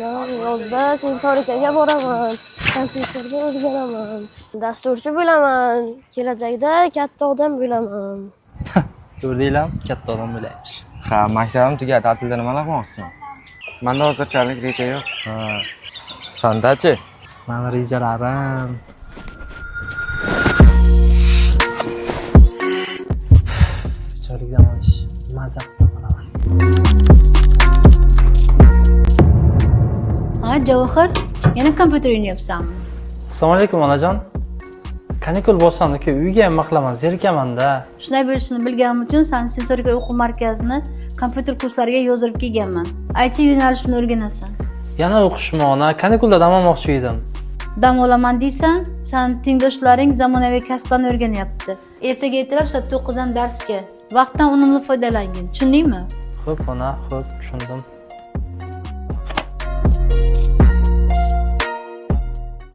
Boraman. Yozda sensorikaga boraman. Kompyuterga o'rganaman. Dasturchi bo'laman. Kelajakda katta odam bo'laman. Ko'rdinglarmi? Katta odam bo'layapmiz. Ha, maktabim tugadi, ta'tilda nimalar qilmoqchisan? Manda hozirchalik reja yo'q. Ha. Sandachi? Mani rejalarim. Chiroyli dam olish. Maza qilib olaman. Ha, Javohir, yana kompyuter o'ynayapsanmi? Assalomu alaykum, onajon. Kanikul boshlandi-ku, uyga ham qilaman, zerikaman-da. Shunday bo'lishini bilganim uchun sani sensorika o'quv markazini kompyuter kurslariga yozdirib kelganman. IT yo'nalishini o'rganasan. Yana o'qishmi, ona? Kanikulda dam olmoqchi edim. Dam olaman deysan, san tengdoshlaring zamonaviy kasblarni o'rganyapti. Ertaga ertalab soat 9 dan darsga. Vaqtdan unumli foydalangin, tushundingmi? Xo'p, ona, xo'p, tushundim.